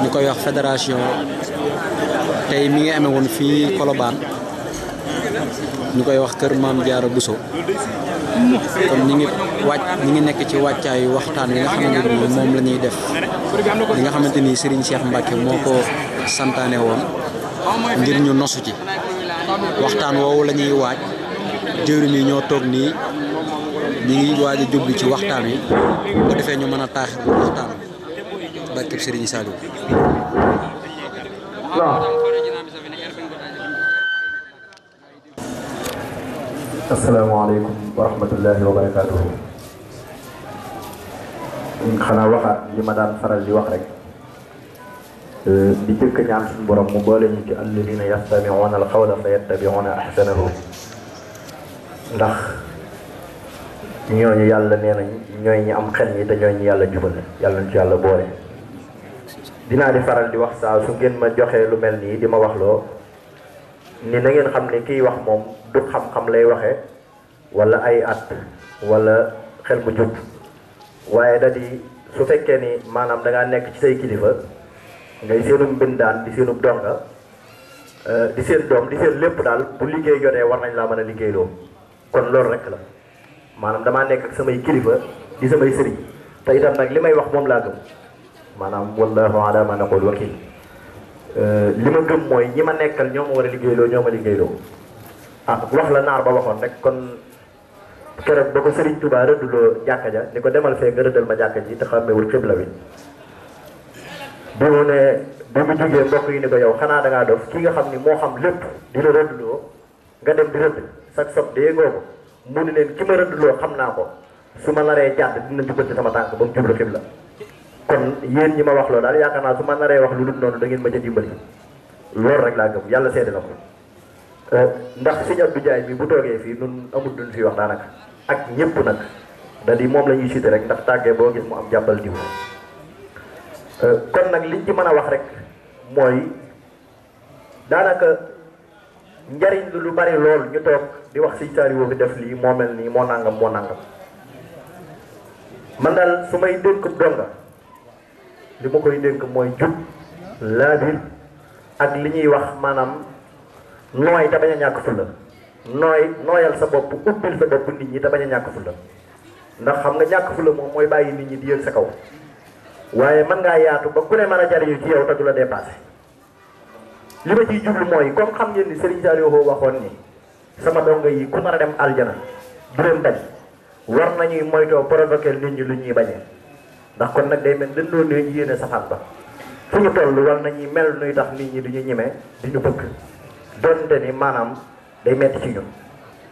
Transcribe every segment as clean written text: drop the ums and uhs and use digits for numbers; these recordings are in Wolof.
ñu koy wax fédération tey mi ngi amee woon fii Colobane ñu koy wax kër Maam Jaara Bousso kon ñi ngi nekk ci wàccaayu waxtaan wi nga xamante ni moom la ñuy def li nga xamante ni Serigne Cheikh Mbacke moo ko santaane woon ngir ñu nosu ci waxtaan woowu la ñuy waaj jëwriñ yi ñoo toog nii ñi ngi waaj a jublu ci waxtaan wi bu defee ñu mën a taaxir waxtaan wi barkeb Serigne Saliou. asalaamaaleykum wa rahmatullahi wa barakaatuhu. xanaa waxaat li ma daan faral di wax rek di jëkk ñaan suñu borom mu boole ñu ci alladina yastamiuuna alqawla fa yattabiuuna ahsanahu ndax ñooñu yàlla nee nañ ñooy ñi am xel ñi te ñooy ñi yàlla jubal yàlla nañ ci yàlla boole. dinaa di faral di wax saa su ngeen ma joxee lu mel nii di ma wax loo ni na ngeen xam ne kiy wax moom du xam-xam lay waxee wala ay at wala xel mu jub waaye da di su fekkee ni maanaam da ngaa nekk ci say kilifa ngay seenum mbindaan di seenum donga di seen doom di seen lépp daal bu liggéey jotee war nañ laa mën a liggéeyloo kon loolu rek la maanaam damaa nekk ak samay kilifa di samay sëriñ te itam nag li may wax moom laa gëm maanaam wallahu ala ma naqul wakil li ma gëm mooy ñi ma nekkal ñoo ma war a liggéeyloo ñoo ma liggéeyloo ah wax la naar ba waxoon rek kon keroog ba ko Serigne Touba rëdduloo jàkka ja ni ko demal fee nga rëddal ma jàkka ji te xàmmewul xibla bi bi mu ne bi mu jógee mbokk yi ni ko yow xanaa da ngaa dof ki nga xam ni moo xam lépp di la rëdduloo nga dem di rëdd sax sob dee ngoo ko mu ni leen ki ma rëdduloo xam naa ko su ma naree jàdd dina jubal ci sama tànk ba mu jublu xibla kon yéen ñi ma wax loolu daal yaakaar naa su ma naree wax lu dul noonu da ngeen ma ca dimbali loolu rek laa gëm yàlla seede na ko ndax Sëñ Abdou Ndiaye bi bu toogee fii nun amul duñ fi wax daanaka ak ñëpp nag da di moom la ñuy cité rek ndax tàggee boo gis mu am jàppal diw kon nag liñ ci mën a wax rek mooy daanaka njariñ lu bari lool ñu toog di wax Sëñ Saliou fi def lii moo mel nii moo nangam man daal su may dénk donga li ma koy dénk mooy jub laabir ak li ñuy wax maanaam nooy te bañ a ñàkk fulla nooyal sa bopp ubbil sa bopp nit ñi te bañ a ñàkk fulla ndax xam nga ñàkk fulla moom mooy bàyyi nit ñi di yëg sa kaw waaye mën ngaa yaatu ba ku ne mën a jariñu ci yow te du la dépassé li ma ciy jublu mooy comme xam ngeen ni Serigne Saliou waxoon ni sama donga yi ku nar a dem aljana du leen bañ war nañuy moytoo provoquer nit ñi lu ñuy bañee ndax kon nag day mel dañ doon ne yéene safaan ba fu ñu toll war nañuy mel nuy tax nit ñi du ñu ñemee di ñu bëgg donte ni maanaam day metti ci ñun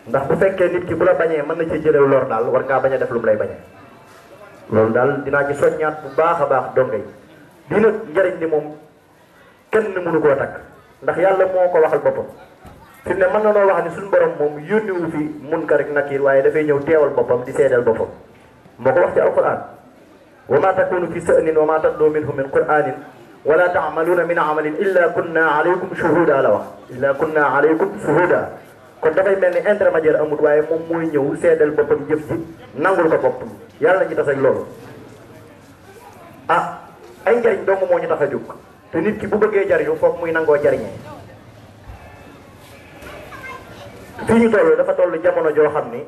ndax bu fekkee nit ki bu la bañee mën na ci jëlew lor daal war ngaa bañ a def lu mu lay bañee loolu daal dinaa ci soññaat bu baax a baax donga yi dina njariñ li moom kenn mënu koo takk ndax yàlla moo ko waxal boppam fi ne mën na noo wax ni suñu borom moom yónniwu fi munkar ak nakiir waaye dafay ñëw teewal boppam di seedeel boppam moo ko wax ci alquran wa ma takunu fi sa'nin wa ma tatlu minhu min qur'anin wala ta'maluna min amalin illa kunna alaykum shuhuda la wax illa kunna alaykum shuhuda kon dafay mel ni intermédiaire amut waaye moom mooy ñëw seedeel boppam jëf ci nangul ko boppam yàlla na ci tas ak loolu ah ay njariñ dong moo ñu tax a jóg te nit ki bu bëggee jariñu foofu muy nangoo jariñee fii ñu toll dafa toll jamono joo xam ni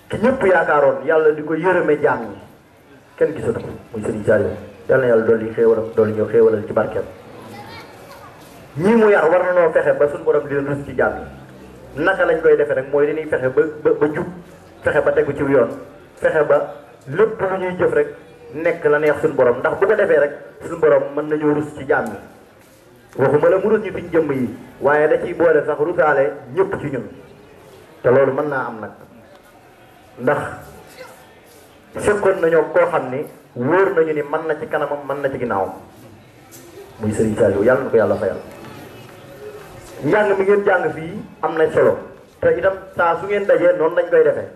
ki ñëpp yaakaaroon yàlla di ko yërëme jaam ñi kenn gisatu ko muy Serigne Saliou yàlla na yàlla dolli xéewalam dolli ñëw xéewalal ci barkeem ñii mu yar war na noo fexe ba suñu borom di leen rus ci jaam yi naka lañ koy defee rek mooy dañuy fexe ba jub fexe ba tegu ci yoon fexe ba lépp lu ñuy jëf rek nekk la neex suñu borom ndax bu ko defee rek suñu borom mën nañoo rus ci jaam yi waxuma la mu rus ñu fi jëmm yi waaye da ciy boole sax rusaale ñëpp ci ñun te loolu mën naa am nag ndax fekkoon nañoo koo xam ni wóor nañu ni mën na ci kanamam mën na ci ginnaawam muy Serigne Saliou yàlla na ko yàlla fayal njàng mi ngeen jàng fii am na solo te itam saa su ngeen dajee noonu lañ koy defee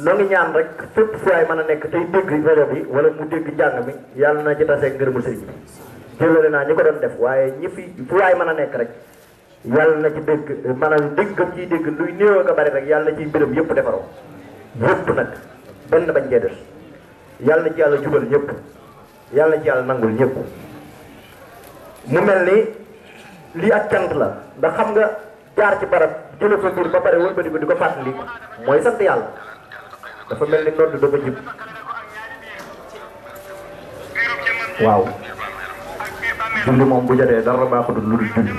noo ngi ñaan rek fépp fu waay mën a nekk tey dégg rajo bi wala mu dégg njàng mi yàlla na ci tasee ngërëmul sëriñ bi jëlale naa ñi ko doon def waaye ñi fi fu waay mën a nekk rek yàlla na ci dégg maanaam déggam ciy dégg luy néew ak a bari rek yàlla na ciy mbiram yëpp defaroo yëpp nag benn bañ cee des yàlla na ci yàlla jubal ñëpp yàlla na ci yàlla nangul ñëpp mu mel ni lii ak cant la ndax xam nga jaar ci barab jële fa mbir ba pare wëlbati ko di ko fàttali mooy sant yàlla dafa mel ni nodd dafa jib waaw julli moom bu jotee dara baaxutul lu dul julli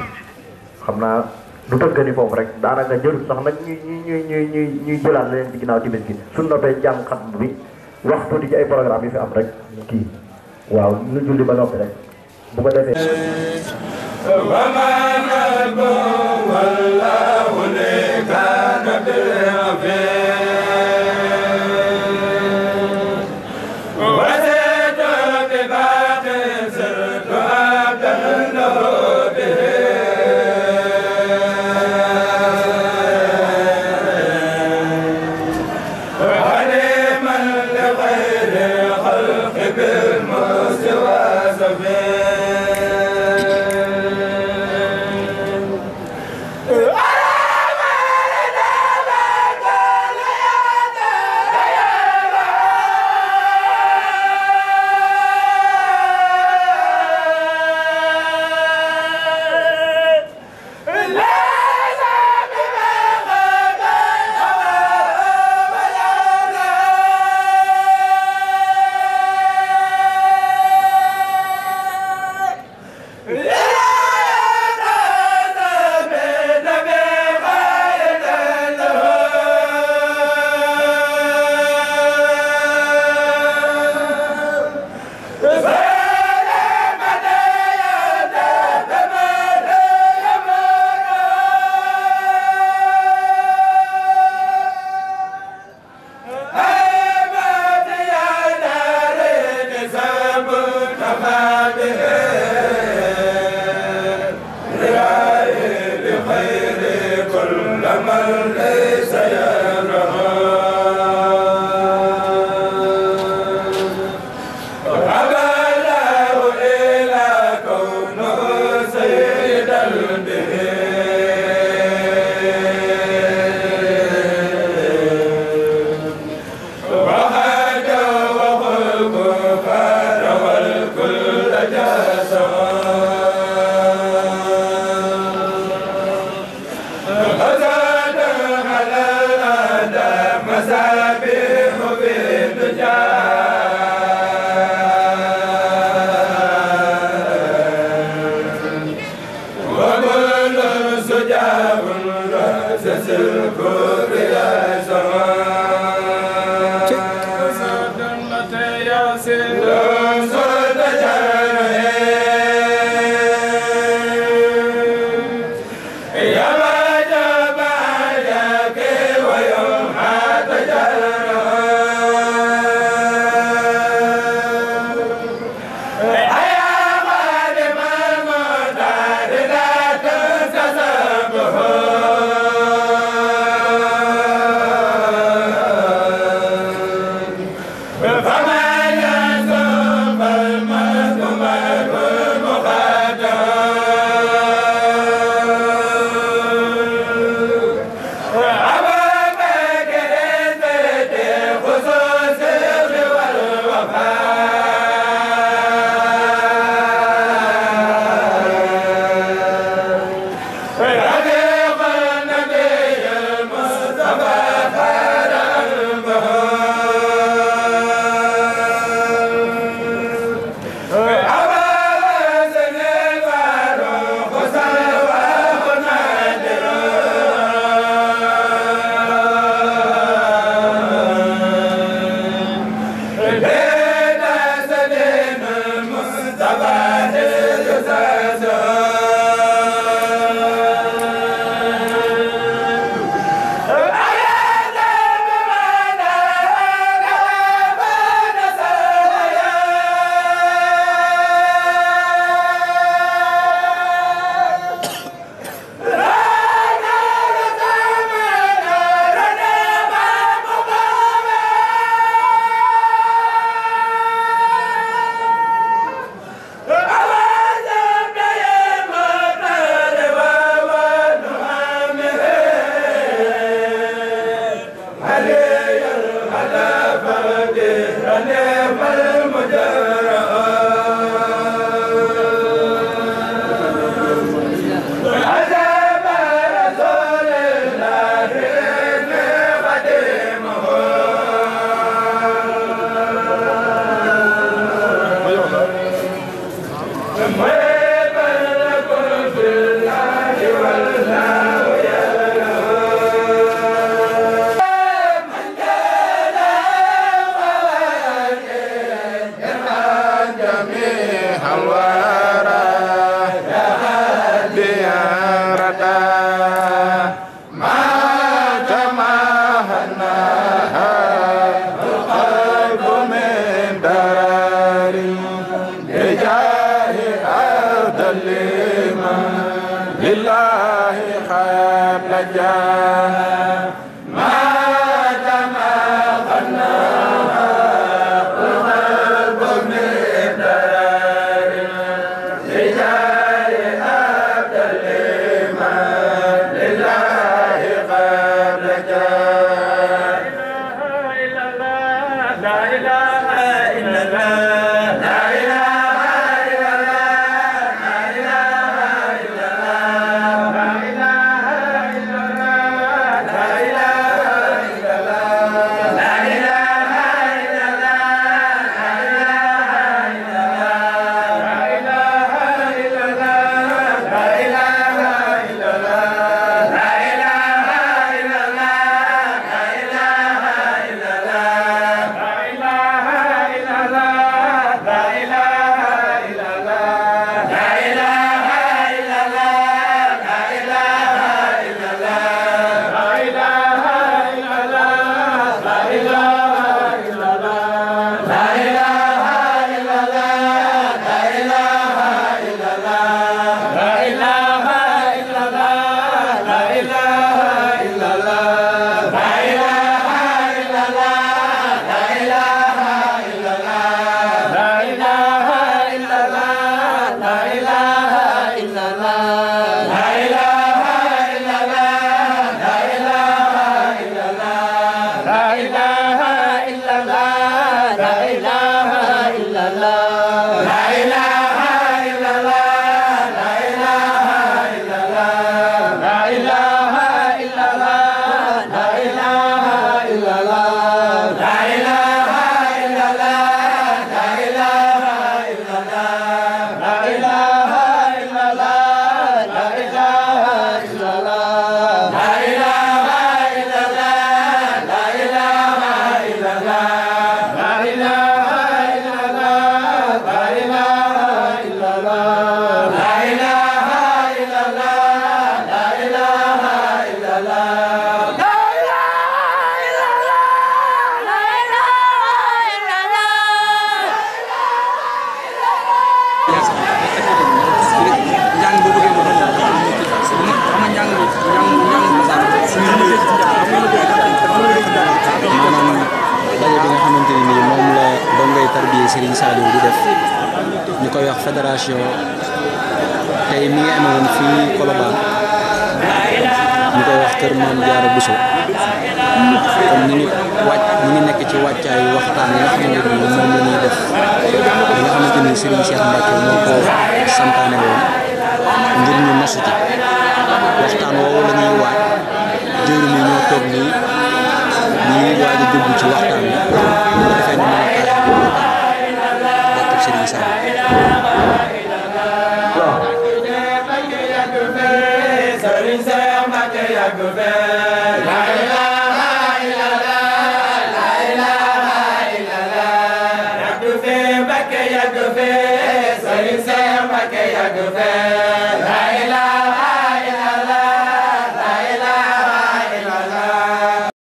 xam naa du tëggani foofu rek daanaka jërul sax nag ñuy jëlaat leen ci ginnaaw timis gi suñ noppee jàng xam bi waxtu di ci ay programme yi fi am rek kii waaw ñu julli ba noppi rek bu ko defee Serigne Saliou di def ñu koy wax fédération tey mi ngi amee woon fii Colobane ñu koy wax kër Maam Jaara Bousso kon ñu ngi nekk ci wàccaayu waxtaan yi nga xamante ni moom la ñuy def li nga xamante ni Serigne Cheikh Mbacke moo ko santaane woon ngir ñu nosu ci waxtaan woowu la ñuy waaj jëwri ni ñoo toog nii ñi waaj a dugg ci waxtaan bi bu defee ñu mën a Serigne Saliou